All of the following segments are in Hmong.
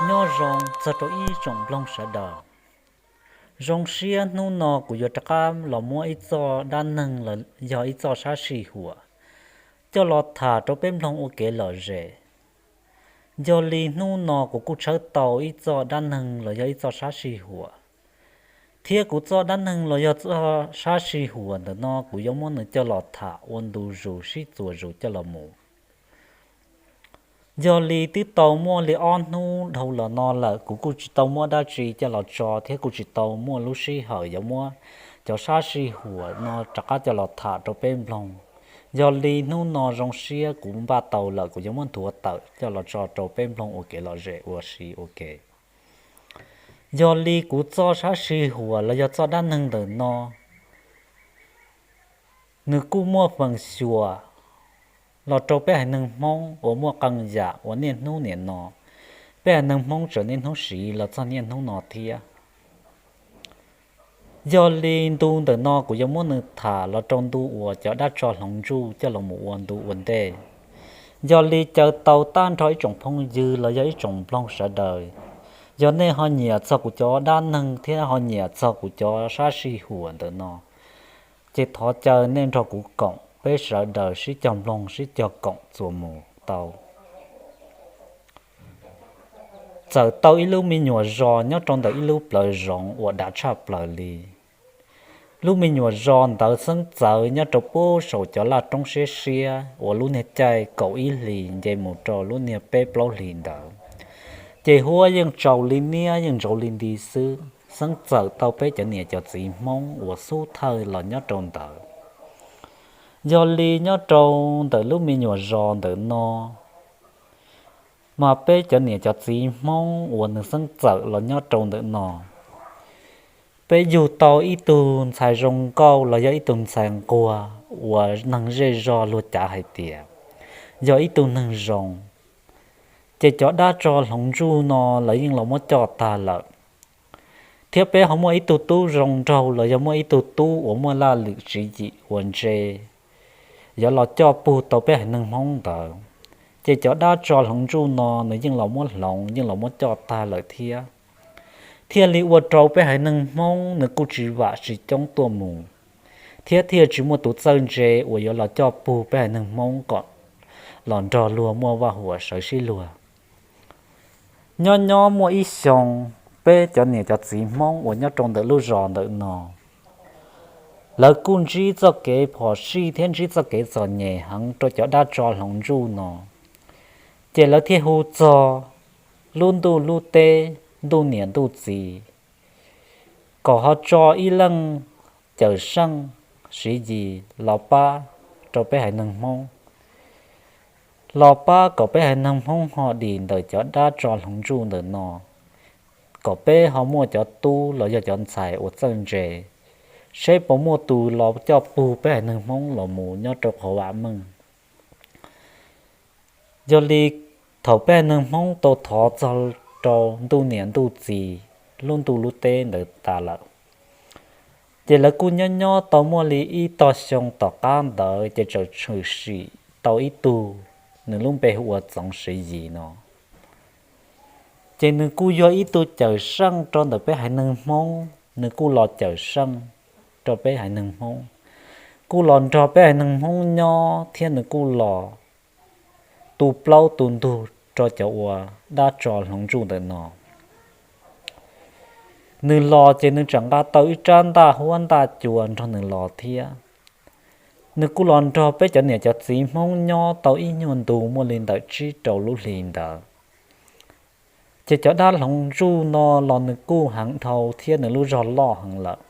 Nyob zoo txog rau ib tsoom mloog sawv daws. Zoo siab hnub no kuv yuav rov qab los muab ib txoj dab neeg los yog ib txoj sab sij huam coj los tham rau peb mloog ua kev lom zem. Yog li hnub no kuv kuj tshawb tau ib txoj dab neeg los yog ib txoj sab sij huam, thiab kuv txoj dab neeg los yog txoj sab sij huam ntawm no kuv yuav muab nws coj los tham ua ntu zus sib txuas zus coj los mus. Yog li twb tau muaj li ob hnub dhau los no lawm kuv kuj tsis tau muab dab tsi coj los tso thiab kuj tsis tau muaj lub sij hawm yuav muab cov sab sij huam no rov qab coj los tham rau peb mloog. Yog li hnub no zoo siab kuv npaj tau lawm kuv yuav muab nthuav tawm coj los tso rau peb mloog ua kev lom zem ua si ua ke. Yog li kuv txoj sab sij huam los yog txoj dab neeg ntawm no nws kuj muaj feem xyuam los rau peb haiv neeg Hmoob uas muaj qee yam uas niaj hnub nim no peb haiv neeg Hmoob tseem niaj hnub siv los txog niaj hnub no thiab. Yog li ntu ntawm no kuv yuav muab nws tham los rau ntu uas cov dab tso hloov ntsuj coj los mus ua ntu ua ntej. Yog li caw tau tag nrho ib tsoom phooj ywg los yog ib tsoom mloog sawv daws, yog nej ho nyiam txog kuv cov dab neeg thiab ho nyiam txog kuv cov sab sij huam ntawm no, ces thov caw nej nrog kuv koom peb sawv daws sib cog mloog sib cog koom txuas mus tau. Txawm tau ib lub me nyuam zos nyob rau ntawm ib lub plawv zoov uas dav tshaj plaws li. Lub me nyuam zos ntawd xeeb txawv nyob rau puag saum cov laj roob siab siab uas lub niag caij kaum ib hlis nce mus rau lub niag peb plaub hlis ntawd, ces huab yeej tsaus li niab yeej ntsaus li nti xwb, xeeb txawm tau peb cov niam cov txiv Hmoob uas xub thawj los nyob rau ntawd. Yog li nyob rau ntawm lub me nyuam zos ntawm no, mas peb cov niam cov txiv Hmoob uas nws xeeb txawm los nyob rau ntawm no, peb yug tau ib tug ntxhais zoo nkauj los yog ib tug ntxhais nquag uas neeg zej zog luag cav hais tias yog ib tug neeg zoo. Ces cov dab tso hloov ntsuj no lawv yeej los muab coj tag lawm, thiab peb ho muaj ib tug tub zoo nraug los yog muaj ib tug tub uas muaj laj lwm tswv yim uas ntse yuav los coj pug tau peb haiv neeg Hmoob ntawd. Ces cov dab tso hloov ntsuj no nws yeej los muab hloov yeej los muab coj tag lawm thiab, thiaj li ua rau peb haiv neeg Hmoob nws kuj tsis vam tsis coob tuaj mus, thiab thiaj tsis muaj tus txawj ntse uas yuav los coj pug peb haiv neeg Hmoob kom los nrog luag muaj vaj huam sawv sib luag. Nyob nyob muaj ib xyoo, peb cov niam cov txiv Hmoob uas nyob rau ntawm lub zos ntawm no, lawv kuj ntsib txoj kev phom sij thiab ntsib txoj kev txom nyem heev rau cov dab tso hloov ntsuj no. Ces lawv thiaj hu txog lub ntuj lub teb, ntuj niam ntuj txiv, kom ho tso ib leej cawm seej Siv Yis los pab rau peb haiv neeg Hmoob, los pab kom peb haiv neeg Hmoob ho dim ntawm cov dab tso hloov ntsuj ntawm no, kom peb ho muaj cov tub los yog cov ntxhais uas txawj ntse, seb puas muaj tus los coj pug peb haiv neeg Hmoob los mus nyob rau qhov vam meej. Yog li thaum peb haiv neeg Hmoob tau thov txog rau ntuj niam ntuj txiv, lub ntuj lub teb ntawd tas lawm, ces lawv kuj nyob nyob tau muaj li ib tog xyoo tom qab ntawd ces txawm tshwm sim tau ib tug, nws lub npe hu ua Txoov Siv Yis no. Ces nws kuj yog ib tug cawm seej rau ntawm peb haiv neeg Hmoob, nws kuj los cawm seej rau peb haiv neeg Hmoob, kuj los nrog peb haiv neeg Hmoob nyob thiab nws kuj los tu plaub tu ntug rau cov uas dab tso hloov ntsuj ntawm no. Nws los ces nws tseem nqa tau ib rab ntaj huab ntaj cua nrog nws los thiab. Nws kuj los nrog peb cov niam cov txiv Hmoob nyob tau ib nyuag ntu muaj li ntawm tsib rau lub hlis ntawd. Ces cov dab hloov ntsuj no los nws kuj heev dhau thiab nws lub zog loj heev lawm.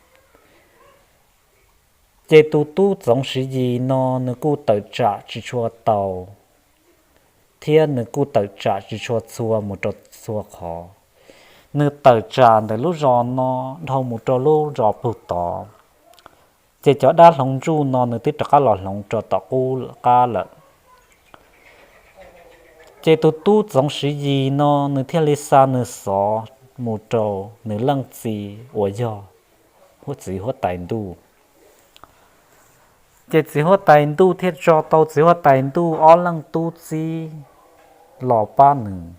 Ces tus tub Txoov Siv Yis no nws kuj tawm tsam tsis tshua tau, thiab nws kuj tawm tsam tsis tshua txhua mus rau txhua qhov. Nws tawm tsam ntawm lub zos no dhau mus rau lub zos pug tod, ces cov dab hloov ntsuj no nws twb rov qab los hloov rau tom qub qab lawm. Ces tus tub Txoov Siv Yis no nws thiaj li xa nws xov mus rau nws leej txiv uas yog txiv huab tais ntuj. Ces txiv huab tais ntuj thiaj tso tau txiv huab tais ntuj ob leej tub txib los pab nws.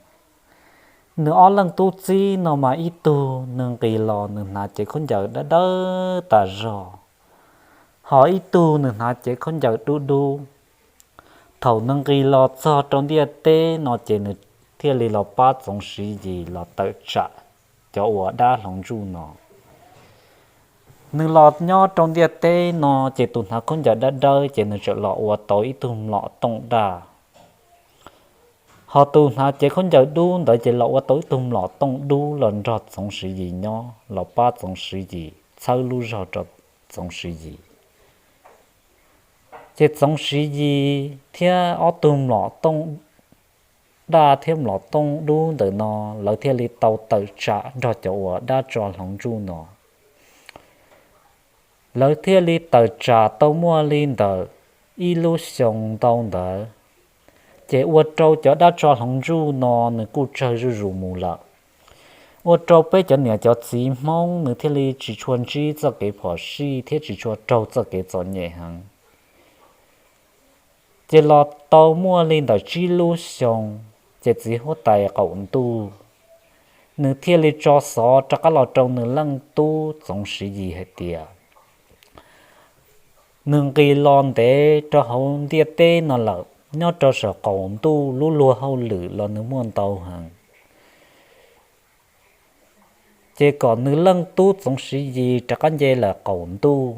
Nws ob leej tub txib no mas ib tug nws nqis los nws hnav cev khaub ncaws dawb dawb tas zog, ho ib tug nws hnav cev khaub ncaws dub dub. Thaum nws nqis los txog rau ntiaj teb no ces nws thiaj li los pab Txoov Siv Yis los tawm tsam cov uas dab hloov ntsuj no. Nws los nyob rau ntiaj teb no ces tus hnav khaub ncaws dawb dawb ces nws txawm los ua tau ib tug mlom tooj daj, ho tus hnav cev khaub ncaws dub ntawd ces los ua tau ib tug mlom tooj dub los nrog Txoov Siv Yis nyob, los pab Txoov Siv Yis txhawb lub zog rau Txoov Siv Yis. Ces Txoov Siv Yis thiab ob tug mlom tooj daj thiab mlom tooj dub ntawm no, lawv thiaj li tau tawm tsam nrog cov uas dab tso hloov ntsuj no. Lawv thiaj li tawm tsam tau muaj li ntawm ib lub xyoo ntau ntawd, ces ua rau cov dab tso hloov ntsuj no nws kuj tsawg zuj zus mus lawm. Ua rau peb cov niam cov txiv Hmoob nws thiaj li tsis tshua ntsib txoj kev phom sij thiab tsis tshua raug txoj kev txom nyem heev. Ces los tau muaj li ntawm tsib lub xyoo, ces txiv huab tais qaum ntuj nws thiaj li tso xov rov qab los rau nws leej tub Txoov Siv Yis hais tias nws nqis los ntev rau hauv ntiaj teb no lawm, nyob rau saum qaum ntuj lub luag hauj lwm los nws muaj ntau heev, ces kom nws leej tub Txoov Siv Yis rov qab nce lawm qaum ntuj,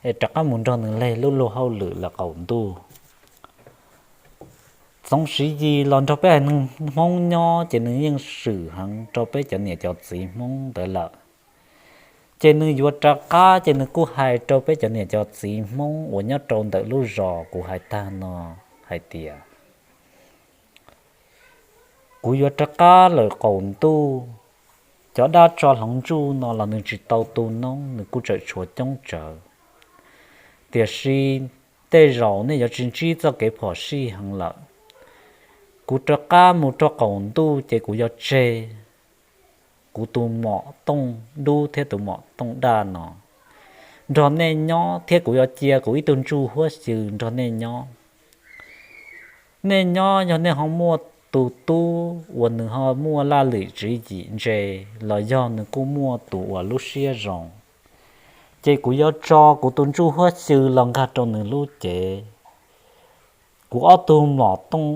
es rov qab mus nrog nws leg lub luag hauj lwm lawm qaum ntuj. Txoov Siv Yis los nrog peb haiv neeg Hmoob nyob ces nws yeej swm heev rau peb cov niam cov txiv Hmoob ntawd lawm. Ces nws yuav rov qab ces nws kuj hais rau peb cov niam cov txiv Hmoob uas nyob rau ntawm lub zos kuv hais tag no hais tias, kuv yuav rov qab lawm qaum ntuj. Cov dab tso hloov ntsuj no los nws tsis tau tu noob, nws kuj tseem tshuav coob tsawv, tiam sis tej zaum nej yuav tsis ntsib txoj kev phom sij heev lawm. Kuv rov qab mus rau qaum ntuj ces kuv yuav tseg kuv tus mom tooj dub thiab tus mom tooj daj no nrog nej nyob, thiab kuv yuav cia kuv ib tug ntsuj huab xyw nrog nej nyob. Nej nyob yog nej ho muaj tus tub uas nws ho muaj laj lim tswv yim ntse, los yog nws kuj muaj tus uas lub siab zoo, ces kuv yuav tso kuv tus ntsuj huab xyw los nkag rau nws lub cev. Kuv ob tug mlom tooj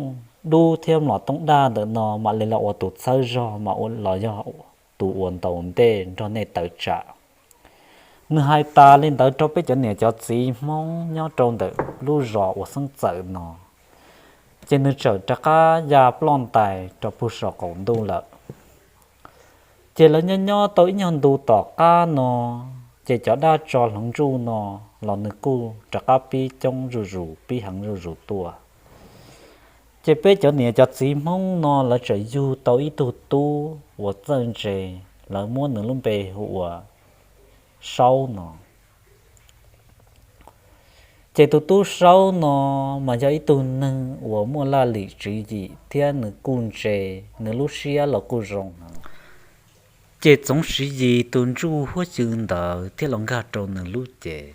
dub thiab mlom tooj daj ntawm no mam li los ua tus txhawb zog, mam los yog tus uas ntaus ntej nrog nej tawm tsam. Nws hais tas li ntawd rau peb cov niam cov txiv Hmoob nyob rau ntawm lub zos uas xeeb txawm no, ces nws txawm rov qab ya ploj ntais rau pug saum qaum ntuj lawm. Ces lawv nyob nyob tau ib nyuag ntu tom qab no, ces cov dab tso hloov ntsuj no los nws kuj rov qab pib coob zuj zus, pib heev zuj zus tuaj. Ces peb cov niam cov txiv Hmoob no lawv txawm yug tau ib tug tub uas txawj ntse, lawv muab nws lub npe hu ua Saub no. Ces tus tub Saub no mas yog ib tug neeg uas muaj laj lim tswv yim thiab nws kuj ntse, nws lub siab los kuj zoo heev. Ces Txoov Siv Yis tus ntsuj huab xyw ntawd thiaj los nkag rau nws lub cev.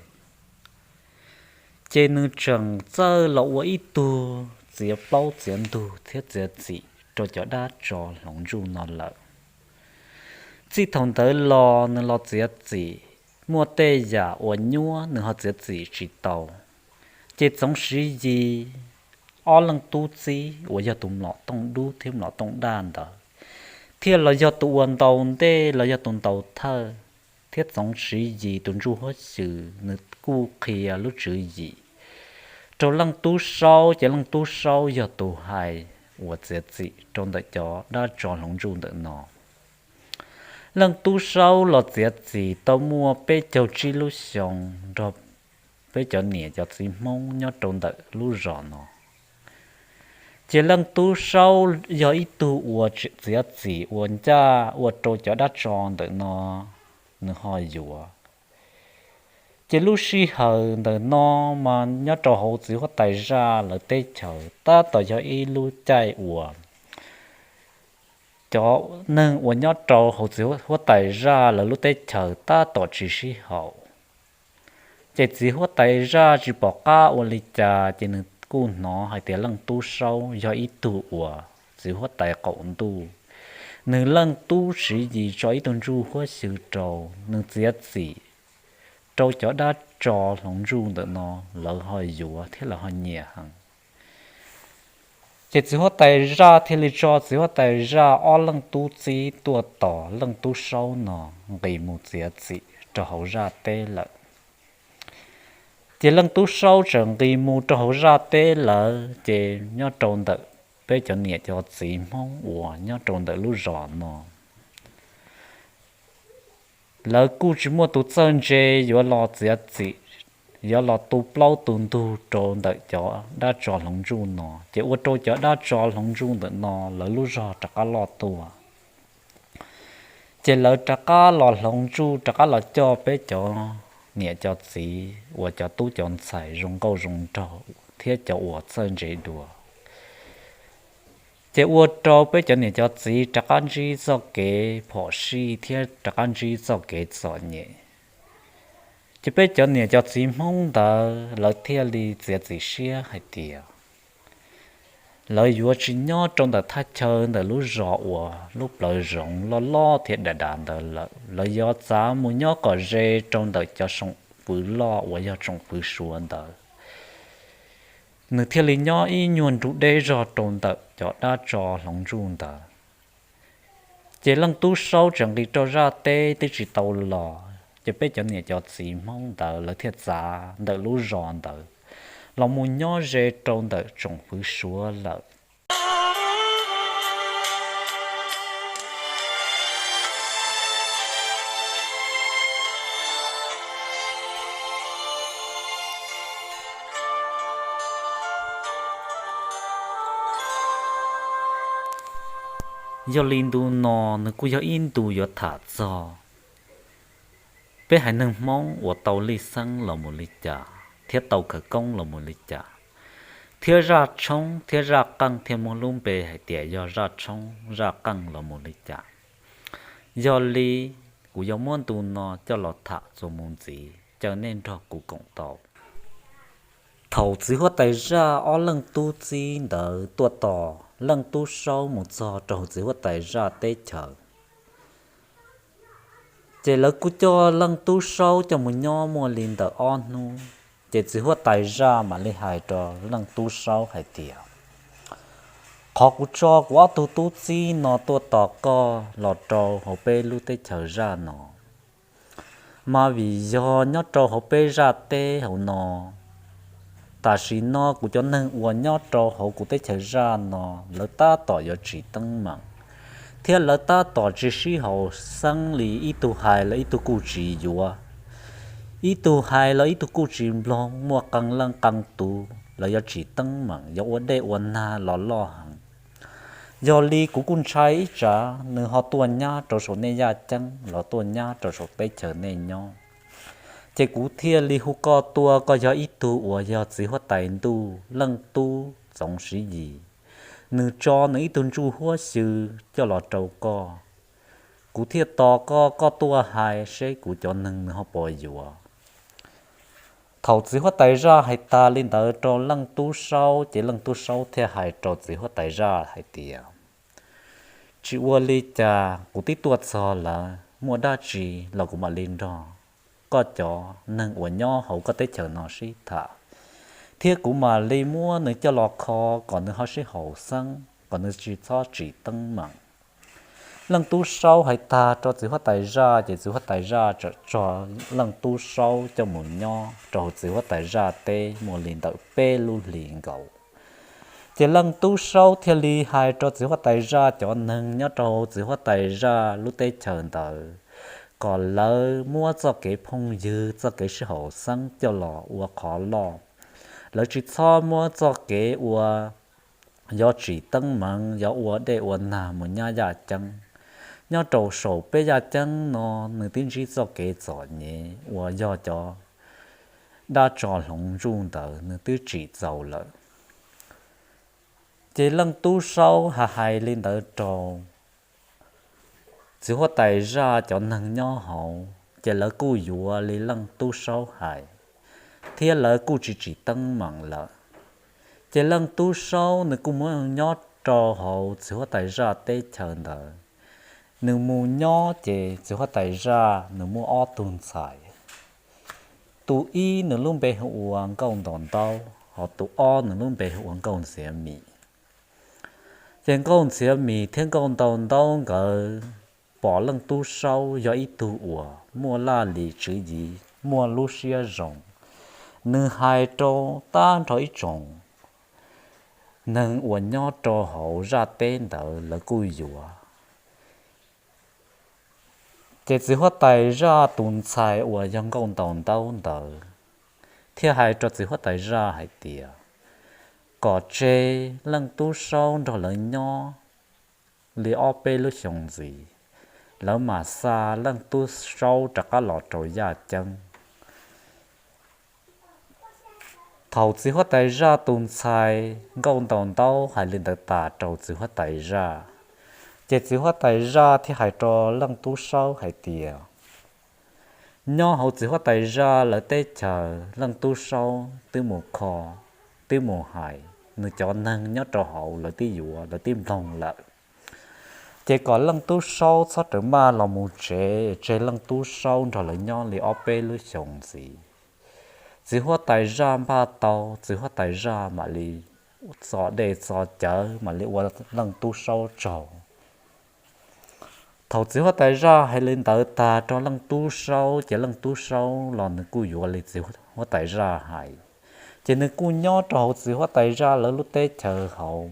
Ces nws tseem txawj los ua ib tug txiav plaub txiav ntug thiab txiav txim rau cov dab tso hloov ntsuj no lawm. Txij thaum ntawd los nws los txiav txim, muaj tej yam uas nyuab nws ho txiav txim tsis tau. Ces Txoov Siv Yis ob leej tub txib uas yog tus mlom tooj dub thiab mlom tooj daj ntawd thiaj los yog tus uas ntaus ntej los yog tus ntaus thawj, thiab Txoov Siv Yis tus ntsuj huab xyw nws kuj qhia lub tswv yim rau leej tub Saub, ces leej tub Saub yog tus hais uas txiav txim rau ntawm cov dab tso hloov ntsuj ntawm no. Leej tub Saub los txiav txim tau muaj peb caug tsib lub xyoo nrog peb cov niam cov txiv Hmoob nyob rau ntawm lub zos no. Ces leej tub Saub yog ib tug uas txiav txim ua ncaj ua rau cov dab tso ntawm no nws ho yuav. Ces lub sij hawm ntawm no mas nyob rau hauv txiv huab tais zaj lawv teb chaws tab tom yog ib lub caij uas cov neeg uas nyob rau hauv txiv huab tais zaj lawv lub teb chaws tab tom tsis sib haum. Ces txiv huab tais zaj tsis pom qab ua li cas, ces nws kuj hnov hais tias leej tub Saub yog ib tug uas txiv huab tais qaum ntuj Nws leej tub Siv Yis tso ib tug ntsuj huab xyw rau, nws txiav txim rau cov dab tso hloov ntsuj ntawm no, lawv ho yuav thiab lawv ho nyiam heev. Ces txiv huab tais zaj thiaj li tso txiv huab tais zaj ob leej tub txib tuaj tos leej tub saub no nqis mus txiav txim rau hauv zaj teb lawm. Ces leej tub saub txawm nqis mus rau hauv zaj teb lawm, ces nyob rau ntawm peb cov niam cov txiv Hmoob uas nyob rau ntawm lub zos no, lawv kuj tsis muaj tus txawj ntse yuav los txiav txim, yuav los tu plaub tu ntug rau ntawm cov dab tso hloov ntsuj no, ces ua rau cov dab tso hloov ntsuj ntawm no lawv lub zog rov qab loj tuaj. Ces lawv rov qab los hloov ntsuj, rov qab los coj peb cov niam cov txiv uas cov tub cov ntxhais zoo nkauj zoo nraug thiab cov uas txawj ntse dua. Ces ua rau peb cov niam cov txiv rov qab ntsib txoj kev phom sij thiab rov qab ntsib txoj kev txom nyem. Ces peb cov niam cov txiv Hmoob ntawd lawv thiaj li txiav txim siab hais tias lawv yuav tsis nyob rau ntawm thaj chaw ntawm lub zos uas lub plawv zoov loj loj thiab dav dav ntawd lawm, lawv yuav txav mus nyob kom ze rau ntawm cov tsoom fwv loj uas yog tsoom fwv Suav ntawd. Nws thiaj li nyob ib nyuag nrug deb zog rau ntawm cov dab tso hloov ntsuj ntawd. Ces leej tub saub txawm nqis rau zaj teb twb tsis tau los, ces peb cov niam cov txiv Hmoob ntawd lawv thiaj txav ntawm lub zos ntawd los mus nyob ze rau ntawm tsoom fwv Suav lawm. Yog li ntu no nws kuj yog ib ntu yuav tham txog peb haiv neeg Hmoob uas tau lij xeeb los mus li cas thiab tau khawv koob los mus li cas, thiab zaj tshoob thiab zaj qeej thiaj muaj lub npe hais tias yog zaj tshoob zaj qeej los mus li cas. Yog li kuv yuav muab ntu no coj los tham txuas mus ntxiv, caw nej nrog kuv koom tau. Thaum txiv huab tais zaj ob leej tub txib ntawd tuaj tos leej tub saub mus txog rau hauv txiv huab tais zaj teb chaws, ces lawv kuj coj leej tub saub coj mus nyob muaj li ntawm ob hnub, ces txiv huab tais zaj mam li hais rau leej tub saub hais tias, qhov kuv tso kuv ob tug tub txib no tuaj tos koj los rau hauv peb lub teb chaws zaj no, mas vim yog nyob rau hauv peb zaj teb hauv no, tam sim no kuv cov neeg uas nyob rau hauv kuv teb chaws zaj no, lawv tab tom yuav tsim teeb meem, thiab lawv tab tom tsis sib haum xeeb li, ib tug hais los ib tug kuj tsis yuav, ib tug hais los ib tug kuj tsis mloog, muaj qee leej qee tus lawv yuav tsim teeb meem, yuav ua dej ua nag los loj heev. Yog li kuv kuj ntshai ib tsam nws ho tuaj nyab rau saum nej yaj ceeb los tuaj nyab rau saum teb chaws nej nyob, ces kuv thiaj li hu koj tuaj, koj yog ib tug uas yog txiv huab tais ntuj leej tub Txoov Siv Yis, nws tso nws ib tug ntsuj huab xyw coj los rau koj. Kuv thiaj tos koj, koj tuaj hais seb kuv cov neeg nws ho puas yuav. Thaum txiv huab tais zaj hais tas li ntawd rau leej tub saub, ces leej tub saub thiaj hais rau txiv huab tais zaj hais tias, tsis ua li cas, kuv twb tuaj txog lawm, muaj dab tsi los kuv mam li nrog koj cov neeg uas nyob hauv koj teb chaws no sib tham, thiab kuv mam li muab nws coj los kho kom nws ho sib haum xeeb, kom nws tsis txhob tsim teeb meem. Leej tub saub hais tag rau txiv huab tais zaj, ces txiv huab tais zaj txawm tso leej tub saub coj mus nyob rau hauv txiv huab tais zaj teb muaj li ntawm peb lub hlis nkaus. Ces leej tub saub thiaj li hais rau txiv huab tais zaj cov neeg nyob rau hauv txiv huab tais zaj lub teb chaws ntawd kom lawv muab txoj kev phooj ywg, txoj kev sib haum xeeb coj los ua qhov loj. Lawv tsis txhob muab txoj kev ua yog tsim teeb meem, yog ua dej ua nag mus nyab yaj ceeb. Nyob rau saum peb yaj ceeb no, nws twb ntsib txoj kev txom nyem uas yog cov dab tso hloov ntsuj ntawd nws twb tsim txaus lawm. Ces leej tub saub hais li ntawd rau txiv huab tais zaj cov neeg nyob hauv, ces lawv kuj yuav li leej tub saub hais, thiab lawv kuj tsis tsim teeb meem lawm. Ces leej tub saub nws kuj mus nyob rau hauv txiv huab tais zaj teb chaws ntawd Nws mus nyob ces txiv huab tais zaj nws muaj ob tug ntxhais. Tus ib nws lub npe hu ua Nkauj Ntaus Ntaub, hos tus ob nws lub npe hu ua Nkauj Ntxhiav Mis. Ces Nkauj Ntxhiav Mis thiab Nkauj Ntaus Ntaub nkawd pom Leej Tub Saub yog ib tug uas muaj laj lim tswv yim, muaj lub siab zoo. Nws hais rau tag nrho ib tsoom neeg uas nyob rau hauv zaj teb ntawd lawv kuj yuav. Ces txiv huab tais zaj tus ntxhais uas yog Nkauj Ntaus Ntaub ntawd thiaj hais rau txiv huab tais zaj hais tias kom tseg Leej Tub Saub nrog lawv nyob li ob peb lub xyoo ntxiv, lawv mam xa Leej Tub Saub rov qab los rau yaj ceeb. Thaum txiv huab tais zaj tus ntxhais Nkauj Ntaus Ntaub hais li ntawd tas rau txiv huab tais zaj, ces txiv huab tais zaj thiaj hais rau Leej Tub Saub hais tias nyob hauv txiv huab tais zaj lawv teb chaws Leej Tub Saub twb mus kho, twb mus hais, nws cov neeg nyob rau hauv lawv twb yuav, lawv twb mloog lawm. Ces kom Leej Tub Saub txhob rawm maj los mus tsev, tseg Leej Tub Saub nrog lawv nyob li ob peb lub xyoos ntxiv. Txiv huab tais zaj npaj tau, txiv huab tais zaj mam li txo dej txo cawv mam li ua Leej Tub Saub tsaug. Thaum txiv huab tais zaj hais li ntawd tag rau Leej Tub Saub ces Leej Tub Saub los nws kuj yuav li txiv huab tais zaj hais, ces nws kuj nyob rau hauv txiv huab tais zaj lawv lub teb chaws hauv.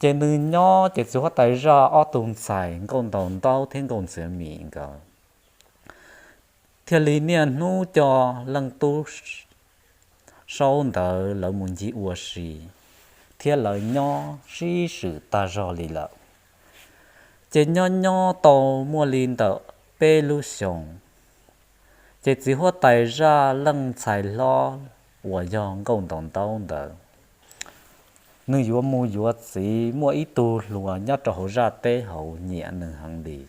Ces nws nyob ces txiv huab tais zaj ob tug ntxhais Nkauj Ntaus Ntaub thiab Nkauj Ntxhiav Mis nkawd thiaj li niaj hnub coj Leej Tub Saub ntawd lawv mus ncig ua si, thiab lawv nyob sib swm tag zog li lawm. Ces nyob nyob tau muaj li ntawm peb lub xyoos, ces txiv huab tais zaj leej ntxhais hlob uas yog Nkauj Ntaus Ntaub ntawd, nws yuav mus yuav txiv, muaj ib tug hluas nyob rau hauv zaj teb hauv nyiam nws heev li.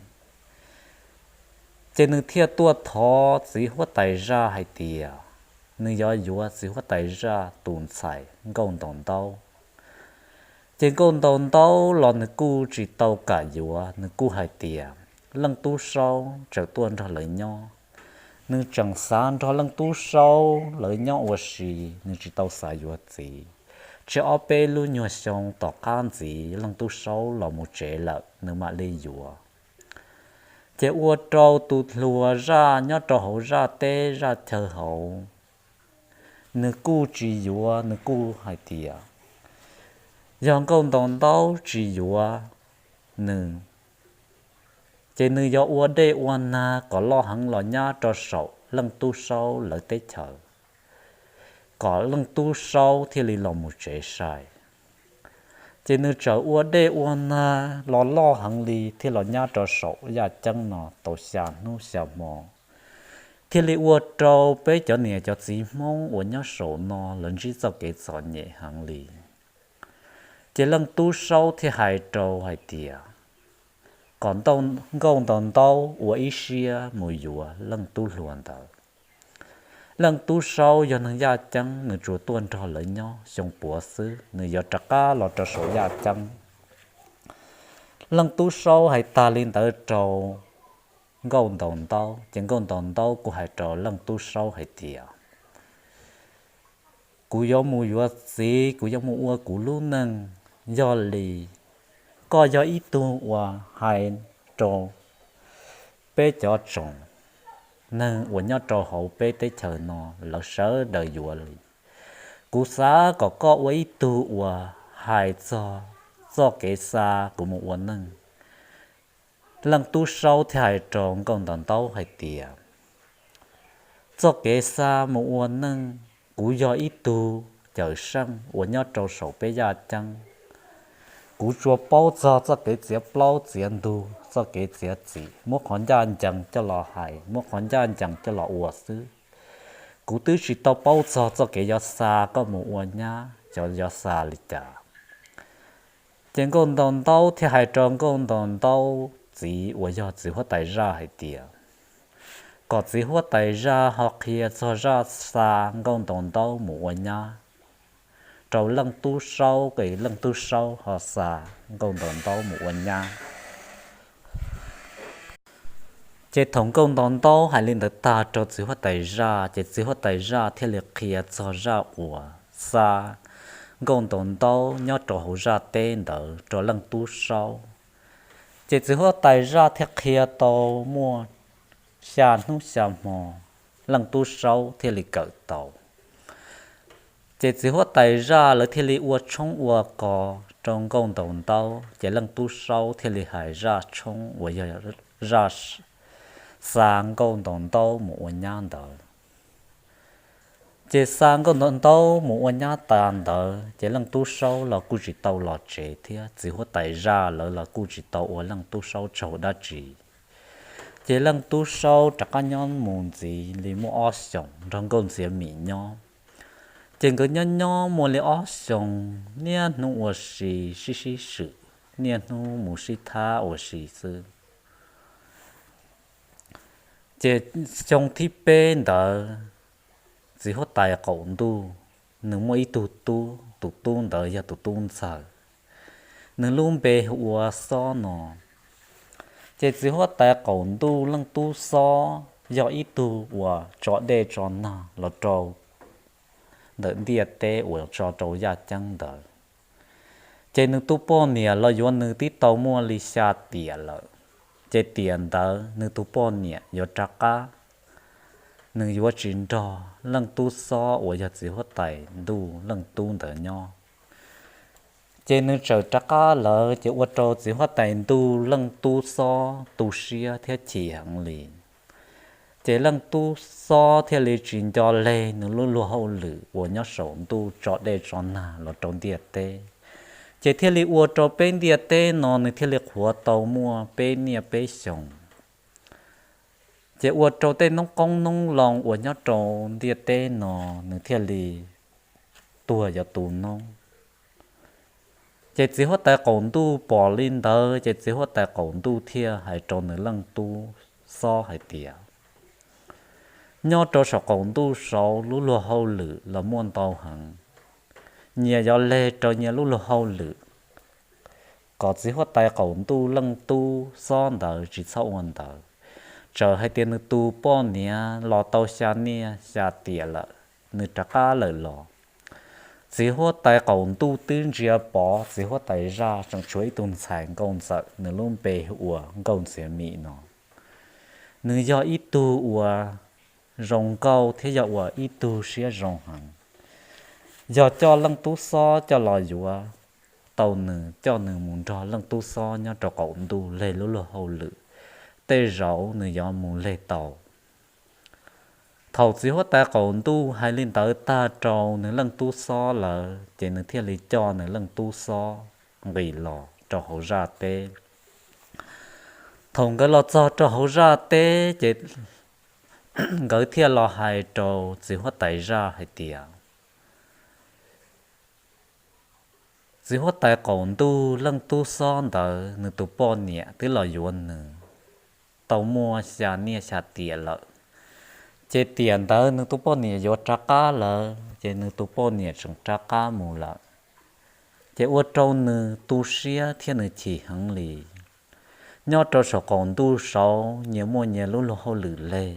Ces nws thiaj tuaj thov txiv huab tais zaj hais tias nws yuav yuav txiv huab tais zaj tus ntxhais Nkauj Ntaus Ntaub. Ces Nkauj Ntaus Ntaub los nws kuj tsis tau kam yuav, nws kuj hais tias Leej Tub Saub tseem tuaj nrog lawv nyob, nws tseem xav nrog Leej Tub Saub lawv nyob ua si, nws tsis tau xav yuav txiv. Tseg ob peb lub nyuag xyoo tom qab ntxiv Leej Tub Saub los mus tsev lawm nws mam li yuav. Ces ua rau tus hluas zaj nyob rau hauv zaj teb zaj chaw hauv, nws kuj tsis yuav, nws kuj hais tias yog Nkauj Ntaus Ntaub tsis yuav nws, ces nws yuav ua dej ua nag kom loj heev los nyab rau saum Leej Tub Saub lawv teb chaws, kom Leej Tub Saub thiaj li los mus tsev sai. Ces nws txawm ua dej ua nag los loj heev li thiaj los nyab rau saum yaj ceeb no tau xya hnub xya hmo, thiaj li ua rau peb cov niam cov txiv Hmoob uas nyob saum no lawv ntsib txoj kev txom nyem heev li. Ces Leej Tub Saub thiaj hais rau hais tias kom Nkauj Ntaus Ntaub ua ib siab mus yuav leej tub hluas ntawd. Leej Tub Saub yog neeg yaj ceeb, nws tsuas tuaj nrog lawv nyob xyoo puav xwb, nws yuav rov qab los rau saum yaj ceeb. Leej Tub Saub hais tag li ntawd rau Nkauj Ntaus Ntaub, ces Nkauj Ntaus Ntaub kuj hais rau Leej Tub Saub hais tias kuv yuav mus yuav txiv, kuv yuav mus ua kuv lub neej. Yog li koj yog ib tug uas hais rau peb cov tsoom neeg uas nyob rau hauv peb teb chaws no lawv sawv daws yuav li. Kuv xav kom koj ua ib tug uas hais txog txoj kev xa kuv mus ua neej. Leej Tub Saub thiaj hais rau Nkauj Ntaus Ntaub hais tias txoj kev xa mus ua neej, kuv yog ib tug cawm seej uas nyob rau saum peb yaj ceeb. Kuv tsuas paub txog txoj kev txiav plaub txiav ntug, txoj kev txiav txim, muab qhov ncaj ncees coj los hais, muab qhov ncaj ncees coj los ua xwb. Kuv twb tsis tau paub txog txoj kev yuav xa koj mus ua nyab, cov yuav xa li cas. Ces Nkauj Ntaus Ntaub thiaj hais rau Nkauj Ntaus Ntaub txiv uas yog txiv huab tais zaj hais tias kom txiv huab tais zaj ho qhia txog zaj xa Nkauj Ntaus Ntaub mus ua nyab rau Leej Tub Saub, es Leej Tub Saub ho xa Nkauj Ntaus Ntaub mus ua nyab. Ces thaum nkauj ntaus ntaub hais li ntawd tag rau txiv huab tais zaj, ces txiv huab tais zaj thiaj li qhia txog zaj uas xa nkauj ntaus ntaub nyob rau hauv zaj teb ntawd rau leej tub saub. Ces txiv huab tais zaj thiaj qhia tau muaj xya hnub xya hmo, leej tub saub thiaj li kawm tau. Ces txiv huab tais zaj lawv thiaj li ua tshoob ua kos rau nkauj ntaus ntaub, ces leej tub saub thiaj li hais zaj tshoob uas yog zaj xa nkauj ntaus ntaub mus ua nyab ntawd. Ces xa nkauj ntaus ntaub mus ua nyab tas ntawd, ces leej tub saub los kuj tsis tau los tsev thiab, txiv huab tais zaj lawv los kuj tsis tau ua leej tub saub tsaug dab tsi. Ces leej tub saub rov qab nyob mus ntxiv li muaj ob xyoos nrog nkauj ntxiav mim nyob. Ces nkawd nyob nyob muaj li ob xyoos, niaj hnub ua si sib sib swm, niaj hnub mus sib thab ua si xwb. Ces xyoo thib peb ntawd, txiv huab tais qaum ntuj, nws muaj ib tug tub, tus tub ntawd yog tus tub ntxawg, nws lub npe hu ua Xob no. Ces txiv huab tais qaum ntuj leej tub Xob yog ib tug uas tso dej tso nag los rau ntawm ntiaj teb uas tso rau yaj ceeb ntawd. Ces nws tus poj niam los yuav nws twb tau muaj li xya tiam lawm. Ces tiam ntawd nws tus poj niam yuav rov qab, nws yuav tsis nrog leej tub Xob uas yog txiv huab tais ntuj leej tub ntawd nyob. Ces nws txawm rov qab lawm, ces ua rau txiv huab tais ntuj leej tub Xob tu siab thiab chim heev li. Ces leej tub Xob thiaj li tsis nco leg nws lub luag hauj lwm uas nyob saum ntuj tso dej tso nag los rau ntiaj teb. Ces thiaj li ua rau peb ntiaj teb no nws thiaj li qhuav tau muaj peb niaj peb xyoos. Ces ua rau tej noob qoob noob loo uas nyob rau ntiaj teb no nws thiaj li tuag yuav tu noob. Ces txiv huab tais qaum ntuj pom li ntawd, ces txiv huab tais qaum ntuj thiaj hais rau nws leej tub Xob hais tias, nyob rau saum qaum ntuj saud lub luag hauj lwm los muaj ntau heev, nyias yuav leg rau nyias lub luag hauj lwm, kom txiv huab tais qaum ntuj leej tub Xob ntawd tsis txhob ua ntawd. Txawm hais tias nws tus poj niam los tau xya niaj xya tiam lawm, nws rov qab lawm los, txiv huab tais qaum ntuj twb ntsia pom txiv huab tais zaj tseem tshuav ib tug ntxhais nkauj ntxawm, nws lub npe hu ua Nkauj Ntxiav Mim no. Nws yog ib tug uas zoo nkauj thiab yog ua ib tug siab zoo heev. Yog coj leej tub Xob coj los yuav tau nws, coj nws mus nrog leej tub Xob nyob rau qaum ntuj leg lub luag hauj lwm, tej zaum nws yuav mus leg tau. Thaum txiv huab tais qaum ntuj hais li ntawd tag rau nws leej tub Xob lawm, ces nws thiaj li coj nws leej tub Xob nqis los rau hauv zaj teb. Thaum nkawd los txog rau hauv zaj teb, ces nkawd thiaj los hais rau txiv huab tais zaj hais tias, txiv huab tais qaum ntuj leej tub Xob ntawd nws tus poj niam twb los yuav nws tau muaj xya niaj xya tiam lawm. Ces tiam ntawd nws tus poj niam yuav rov qab lawm, ces nws tus poj niam tseem rov qab mus lawm. Ces ua rau nws tu siab thiab nws chim heev li. Nyob rau saum qaum ntuj saud nyias muaj nyias lub luag hauj lwm leg.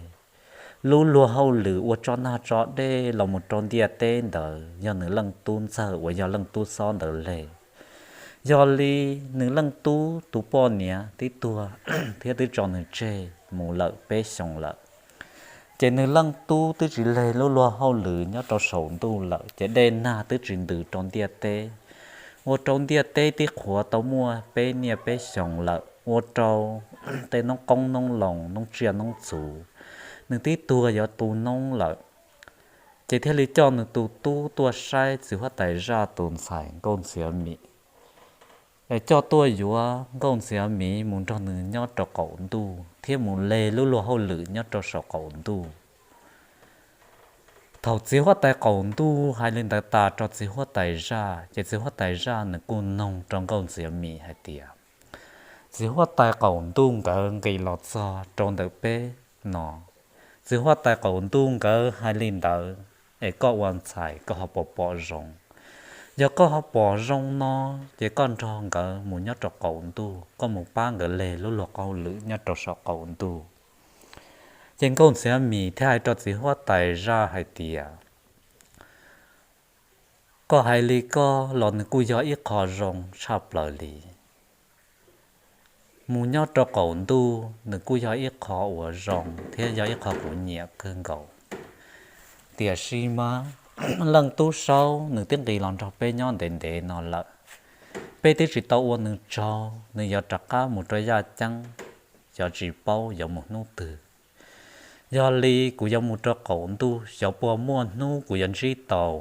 Lub luag hauj lwm ua tso nag tso dej los mus rau ntiaj teb ntawd yog nws leej tub ntxawg uas yog leej tub Xob ntawd leg. Yog li nws leej tub tus poj niam twb tuag thiab twb tso nws tseg mus lawm peb xyoos lawm. Ces nws leej tub twb tsis leg lub luag hauj lwm nyob rau saum ntuj lawm, ces dej nag twb tsis ntws rau ntiaj teb. Ua rau ntiaj teb twb qhuav tau muaj peb niaj peb xyoos lawm, ua rau tej noob qoob noob loo, noob tsiaj noob txhu, nws twb tuag yuav tu noob lawm. Ces thiaj li coj nws tus tub tuaj saib txiv huab tais zaj tus ntxhais Nkauj Ntxiav Mim, es coj tuaj yuav Nkauj Ntxiav Mim mus nrog nws nyob rau qaum ntuj thiab mus leg lub luag hauj lwm nyob rau saum qaum ntuj. Thaum txiv huab tais qaum ntuj hais li ntawd tas rau txiv huab tais zaj, ces txiv huab tais zaj nws kuj noog rau Nkauj Ntxiav Mim hais tias, txiv huab tais qaum ntuj nkawd nqis los txog rau ntawm peb no, txiv huab tais qaum ntuj nkawd hais li ntawd, es koj ua ntxhais koj ho puas pom zoo? Yog koj ho pom zoo no, ces koj nrog nkawd mus nyob rau qaum ntuj, koj mus pab nkawd leg lub luag hauj lwm nyob rau saum qaum ntuj. Ces Nkauj Ntxhiav Mim thiaj hais rau txiv huab tais zaj hais tias, koj hais li koj los nws kuj yog ib qho zoo tshaj plaws li. Mus nyob rau qaum ntuj nws kuj yog ib qho uas zoo thiab yog ib qho kuv nyiam kawg nkaus. Tiam sis mas Leej Tub Saub nws twb nqis los nrog peb nyob ntev ntev no lawm. Peb twb tsis tau ua nws tsaug, nws yuav rov qab mus rau yaj ceeb, xyov tsis paub yuav mus hnub twg. Yog li kuv yuav mus rau qaum ntuj, xyov puas muaj hnub kuv yuav ntsib tau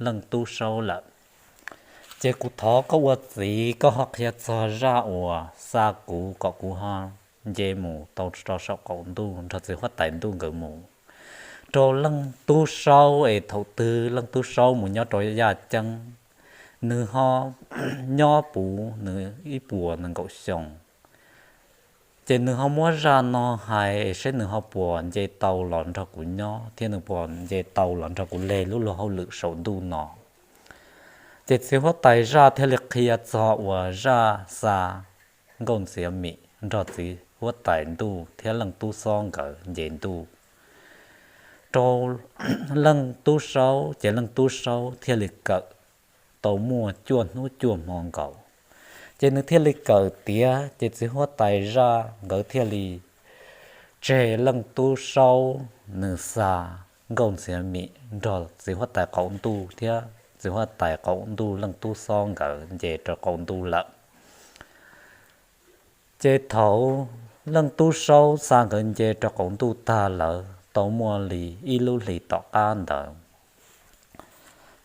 Leej Tub Saub lawm. Ces kuv thov koj ua txiv koj ho qhia txog zaj uas xa kuv kom kuv ho nce mus tau rau saum qaum ntuj nrog txiv huab tais ntuj nkawd mus rau Leej Tub Saub, es thaum twg Leej Tub Saub mus nyob rau yaj ceeb, nws ho nyob puv nws ib puas nees nkaum xyoo. Ces nws ho muab zaj no hais es seb nws ho puas nce tau los nrog kuv nyob thiab nws puas nce tau los nrog kuv leg lub luag hauj lwm saum ntuj no. Ces txiv huab tais zaj thiaj li qhia txog uas zaj xa Nkauj Ntxhiav Mim nrog txiv huab tais ntuj thiab Leej Tub Xob nkawd nce ntuj rau Leej Tub Saub, ces Leej Tub Saub thiaj li kawm tau muaj cuaj hnub cuaj hmo nkaus. Ces nws thiaj li kawm tiav, ces txiv huab tais zaj nkawd thiaj li tseg Leej Tub Saub nws xa Nkauj Ntxhiav Mim nrog txiv huab tais qaum ntuj thiab txiv huab tais qaum ntuj Leej Tub Xob nkawd nce rau qaum ntuj lawm. Ces thaum Leej Tub Saub xa nkawd nce rau qaum ntuj tag lawm tau muaj li ib lub hlis tom qab ntawd,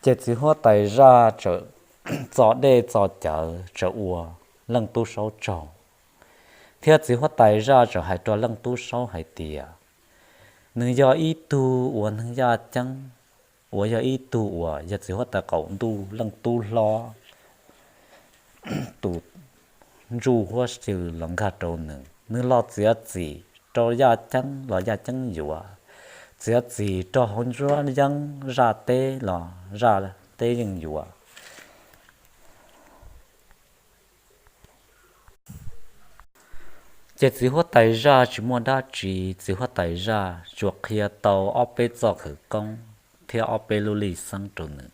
ces txiv huab tais zaj txawm txo dej txo cawv txawm ua Leej Tub Saub tsaug, thiab txiv huab tais zaj txawm hais rau Leej Tub Saub hais tias, nws yog ib tug uas neeg yaj ceeb, uas yog ib tug uas yog txiv huab tais qaum ntuj Leej Tub Hlob tus ntsuj huab xyw los nkag rau nws. Nws los txiav txim rau yaj ceeb los yaj ceeb yuav, txiav txim rau hauv nruab yeeb zaj teb los zaj teb yeej yuav. Ces txiv huab tais zaj tsis muaj dab tsi, txiv huab tais zaj tsuas qhia tau ob peb txoj khawv koob thiab ob peb lub lis xeeb rau nws,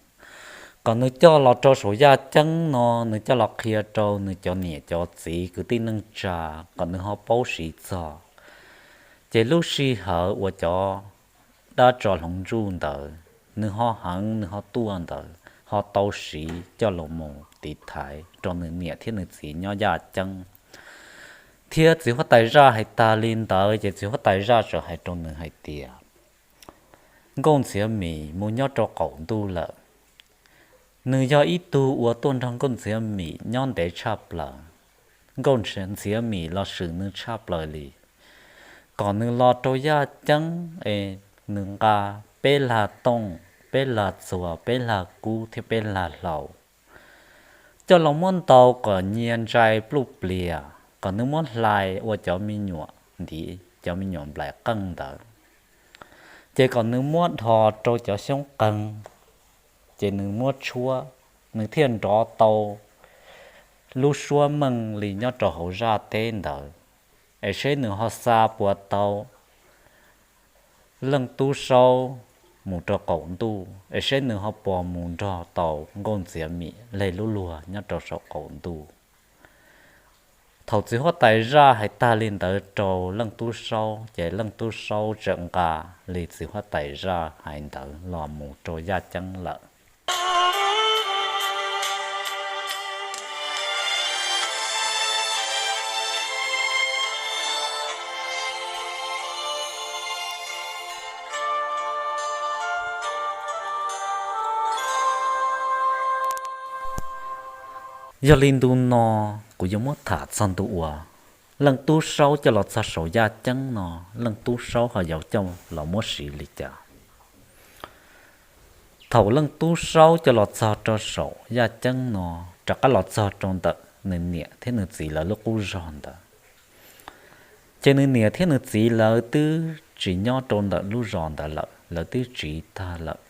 kom nws coj los rau saum yaj ceeb no, nws coj los qhia rau nws cov niam cov txiv kwv tij neej tsa kom nws ho paub siv txog. Ces lub sij hawm uas cov dab tso hloov ntsuj ntawd nws ho heev nws ho tuaj ntawd ho tau siv coj los mus tiv thaiv rau nws niam thiab nws txiv nyob yaj ceeb. Thiab txiv huab tais zaj hais tas li ntawd ces txiv huab tais zaj txawm hais rau nws hais tias, Nkauj Ntxhiav Mim mus nyob rau qaum ntuj lawm. Nws yog ib tug uas tuaj nrog Nkauj Ntxhiav Mim nyob ntev tshaj plaws. Nkauj Ntxhiav Mim los swm nws tshaj plaws li, kom nws los rau yaj ceeb es nws nqa peb lag tooj, peb lag txuas, peb lag kub thiab peb lag hlau, coj los muab ntaus kom nyia ntsai pluj plias, kom nws muab hlais ua cov me nyuam ntiv, cov me nyuam nplaim qeej ntawd. Ces kom nws muab dhos rau cov xyoob qeeg, ces nws muab tshuab, nws thiaj nrov tau lub suab meej li nyob rau hauv zaj teb ntawd. Es seb nws ho xa puas tau Leej Tub Saub mus rau qaum ntuj, es seb nws ho puas mus nrog tau Nkauj Ntxhiav Mim leg lub luag nyob rau saum qaum ntuj. Thaum txiv huab tais zaj hais tag li ntawd rau Leej Tub Saub ces Leej Tub Saub txawm nqa li txiv huab tais zaj hais ntawd los mus rau yaj ceeb lawm. Yog li ntu no kuv yuav muab tham txog ntu uas Leej Tub Saub coj los txog saum yaj ceeb no, Leej Tub Saub ho yuav coj los muab siv li cas. Thaum Leej Tub Saub coj los txog rau saum yaj ceeb no, rov qab los txog rau ntawm nws niam thiab nws txiv lawv lub qub zos ntawd, ces nws niam thiab nws txiv lawv twb tsis nyob rau ntawm lub zos ntawd lawm, lawv twb tsiv tag lawm.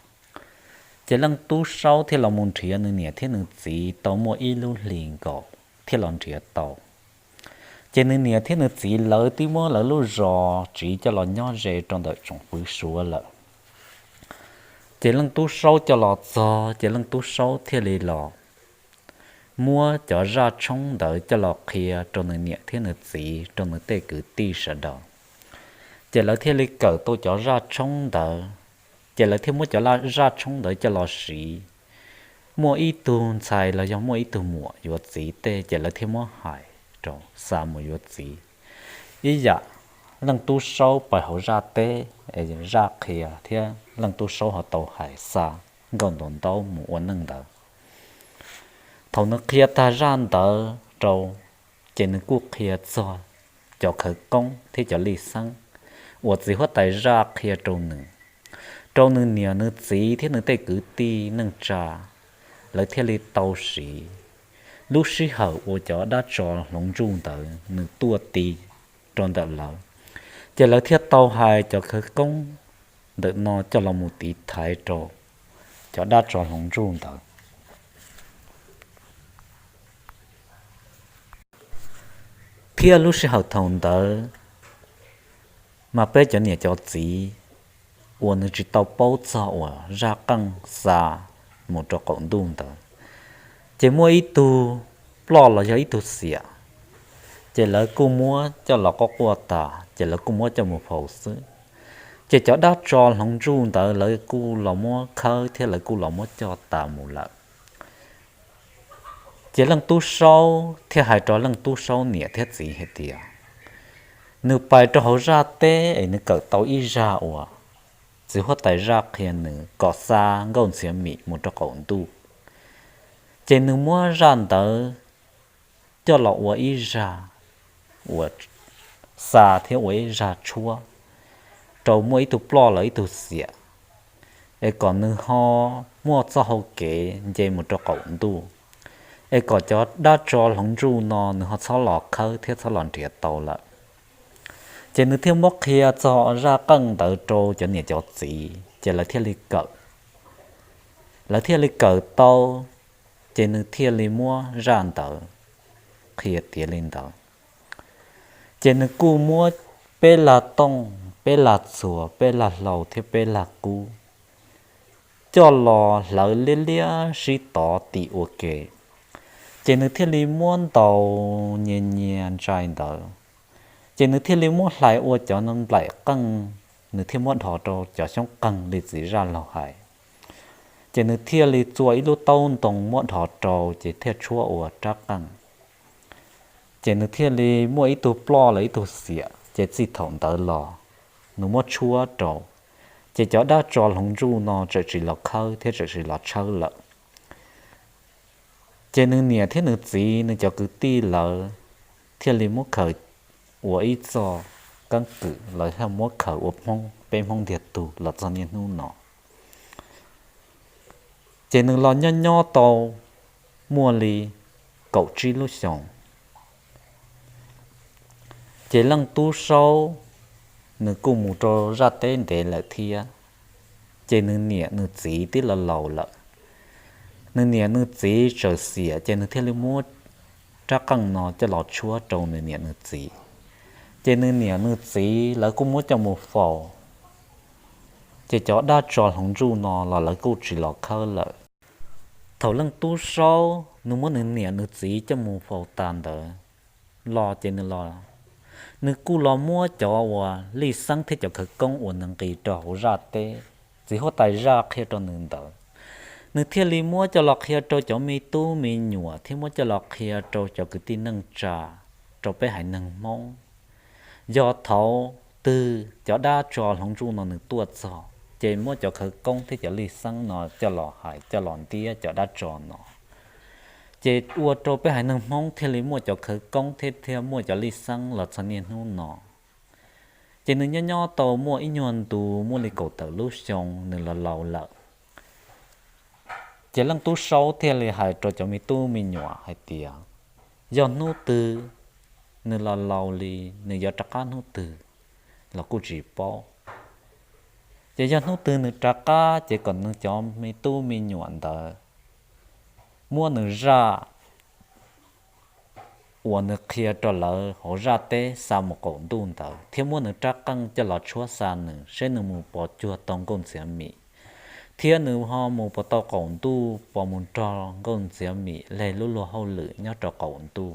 Ces Leej Tub Saub thiaj los mus nrhiav nws niam thiab nws txiv tau muaj ib lub hlis nkaus thiaj los nrhiav tau. Ces nws niam thiab nws txiv lawv twb muab lawv lub zos tsiv coj los nyob ze rau ntawm tsoom fwv Suav lawm. Ces leej tub saub coj los txog ces leej tub saub thiaj li los muab cov zaj tshoob ntawd coj los qhia rau nws niam thiab nws txiv, rau nws tej kwv tij sawv daws. Ces lawv thiaj li kawm tau cov zaj tshoob ntawd, ces lawv thiaj muab cov zaj tshoob ntawd coj los siv. Muaj ib tug ntxhais los yog muaj ib tug muam yuav txiv tej, ces lawv thiaj muab hais rau xa mus yuav txiv. Ib yam leej tub saub pais hauv zaj teb es zaj qhia thiab leej tub saub ho tau hais xa nkauj ntaus ntaub mus ua neej ntawd. Thaum nws qhia tag zaj ntawd rau, ces nws kuj qhia txog cov khawv koob thiab cov lij xeeb uas txiv huab tais zaj qhia rau nws, rau nws niam nws txiv thiab nws tej kwv tij neej tsa, lawv thiaj li tau siv. Lub sij hawm uas cov dab tsov hloov ntsuj ntawd nws tuaj ti rau ntawm lawv, ces lawv thiaj tau hais cov khawv koob ntawm no coj los mus tiv thaiv rau cov dab tsov hloov ntsuj ntawd. Thiab lub sij hawm thaum ntawd mas peb cov niam cov txiv uas nws tsis tau paub txog uas zaj qeej xa mus rau qaum ntuj ntawd, ces muaj ib tug ploj los yog ib tug xiam, ces lawv kuj muab coj los quaj quaj tas ces lawv kuj muab coj mus faus xwb. Ces cov dab tsov hloov ntsuj ntawd lawv kuj los muab khawb thiab lawv kuj los muab coj tas mus lawm. Ces leej tub saub thiaj hais rau leej tub saub niam thiab txiv hais tias, nws pais rau hauv zaj teb es nws kawm tau ib zaj uas txiv huab tais zaj qhia nws kom xa nkauj ntxhiav mim mus rau qaum ntuj. Ces nws muab zaj ntawd coj los ua ib zaj uas xa thiab ua ib zaj tshuab rau muaj ib tug ploj los ib tug xiam, es kom nws ho muaj txoj hau kev nce mus rau qaum ntuj, es kom cov dab tsov hloov ntsuj no nws ho txhob los khawb thiab txhob los nrhiav tau lawm. Ces nws thiaj muab qhia txog zaj qeej ntawd rau cov niam cov txiv ces lawv thiaj li kawm. Lawv thiaj li kawm tau, ces nws thiaj li muab zaj ntawd qhia tiav li ntawd. Ces nws kuj muab peb lag tooj, peb lag txhuas, peb lag hlau thiab peb lag kub coj los hlawv liab liab sib tov tim ua ke. Ces nws thiaj li muab ntaus nyias nyias ntsais ntawd, ces nws thiaj li muab hlais ua cov nplaim qeej, nws thiaj muab dhos rau cov xyoob qeeg li txiv zaj laug hais. Ces nws thiaj li txua ib lub taub ntoo muab dhos rau ces thiaj tshuab ua rab qeej. Ces nws thiaj li muaj ib tug ploj los ib tug xiam, ces txij thaum ntawd los nws muab tshuab rau, ces cov dab tsov hloov ntsuj no txawm tsis los khawb thiab txawm tsis los tshawb lawm. Ces nws niam thiab nws txiv nws cov kwv tij lawv thiaj li muab khaws ua ib txoj keeb kwm, lawv thiaj muab khaws ua Hmoob, peb Hmoob ntiag tug los txog niaj hnub no. Ces nws los nyob nyob tau muaj li kaum tsib lub xyoos, ces leej tub saub nws kuj mus rau zaj teb ntev lawm thiab, ces nws niam nws txiv twb los laus lawm. Nws niam nws txiv txawm xiam, ces nws thiaj li muab rab qeej no coj los tshuab rau nws niam nws txiv. Ces nws niam nws txiv lawv kuj muab coj mus faus, ces cov dab tsov hloov ntsuj no los lawv kuj tsis los khawb lawm. Thaum leej tub saub nws muab nws niam nws txiv coj mus faus tas ntawd los ces nws los, nws kuj los muab cov uas lij xeeb thiab cov khawv koob uas nws nqis rau hauv zaj teb, txiv huab tais zaj qhia rau nws ntawd, nws thiaj li muab coj los qhia rau cov me tub me nyuam thiab muab coj los qhia rau cov kwv tij neej tsa, rau peb haiv neeg Hmoob. Yog thaum twg cov dab tsov hloov ntsuj no nws tuaj txog, ces muab cov khawv koob thiab cov lij xeeb no coj los hais coj los ntiab cov dab tsov no, ces ua rau peb haiv neeg Hmoob thiaj li muaj cov khawv koob thiab thiaj muaj cov lij xeeb los txog niaj hnub no. Ces nws nyob nyob tau muaj ib nyuag ntu muaj li kaum tawm lub xyoo nws los laus lawm. Ces leej tub saub thiaj li hais rau cov me tub me nyuam hais tias, yog hnub twg nws los laus li, nws yuav rov qab hnub twg los kuj tsis paub. Ces yog hnub twg nws rov qab ces kom nws cov me tub me nyuam ntawd muab nws zaj uas nws qhia rau lawv hauv zaj teb xa mus qaum ntuj ntawd, thiab muab nws rab qeej coj los tshuab xa nws seb nws mus puas cuag tau Nkauj Ntxiav Mim, thiab nws ho mus puas tau qaum ntuj, puas mus nrog Nkauj Ntxiav Mim leg lub luag hauj lwm nyob rau qaum ntuj.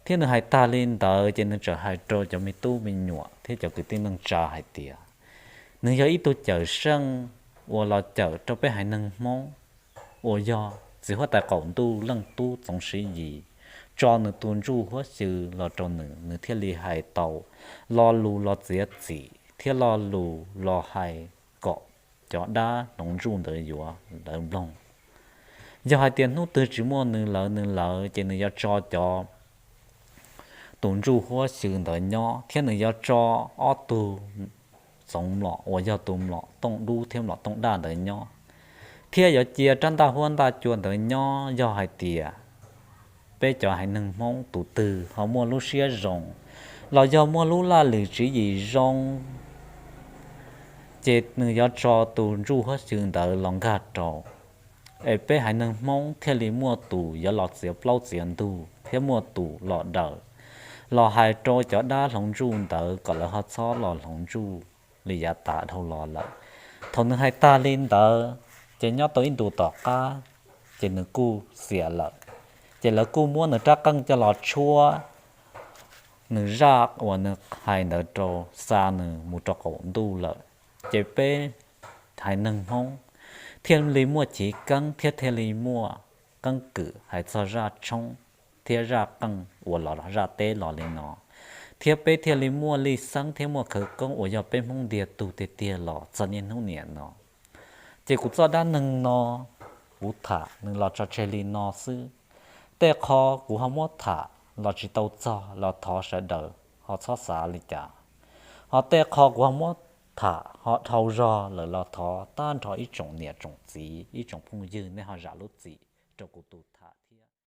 Thiab nws hais tag li ntawd ces nws txawm hais rau cov me tub me nyuam thiab cov kwv tij neej tsa hais tias, nws yog ib tug cawm seej uas los cawm rau peb haiv neeg Hmoob, uas yog txiv huab tais qaum ntuj Leej Tub Txoov Siv Yis tso nws tus ntsuj huab xyw los rau nws, nws thiaj li hais tau lo lus los txiav txim thiab lo lus los hais kom cov dab hloov ntsuj ntawd yuav lawv mloog. Yog hais tias hnub twg tsis muaj nws lawv nws lawv ces nws yuav tso cov tus ntsuj huab xyw ntawd nyob, thiab nws yuav tso ob tug txoov mlom uas yog tus mlom tooj dub thiab mlom tooj daj ntawd nyob, thiab yuav cia rab ntaj huab ntaj cua ntawd nyob. Yog hais tias peb cov haiv neeg Hmoob tus twg ho muaj lub siab zoo los yog muaj lub laj lwm tswv yim zoo, ces nws yuav tso tus ntsuj huab xyw ntawd los nkag rau, es peb haiv neeg Hmoob thiaj li muaj tus yuav los txiav plaub txiav ntug thiab muaj tus los daws, los hais rau cov dab hloov ntsuj ntawd kom lawv ho txhob los hloov ntsuj li yav tas dhau los lawm. Thaum nws hais tag li ntawd, ces nyob tau ib ntus tom qab, ces nws kuj xiam lawm. Ces lawv kuj muab nws rab qeej coj los tshuab nws zaj uas nws hais ntawd rau, xa nws mus rau qaum ntuj lawm. Ces peb haiv neeg Hmoob thiaj li muaj chiv keeb thiab thiaj li muaj keeb kwm hais txog zaj tshoob thiab zaj qeej uas los zaj teb los li no, thiab peb thiaj li muaj lij xeeb thiab muaj khawv koob uas yog peb Hmoob ntiag tug tiag tiag los txog niaj hnub niam no. Ces kuv txoj dab neeg no kuv tham nws los tso tseg li no xwb. Tej qho kuv ho muab tham los tsis tau txog los thov sawv daws ho txhob xav li cas. Ho tej qho kuv ho muab tham ho dhau zog lawm los thov tag nrho ib tsoom niam tsoom txiv ib tsoom phooj ywg nej ho zam lub txim rau kuv tus tham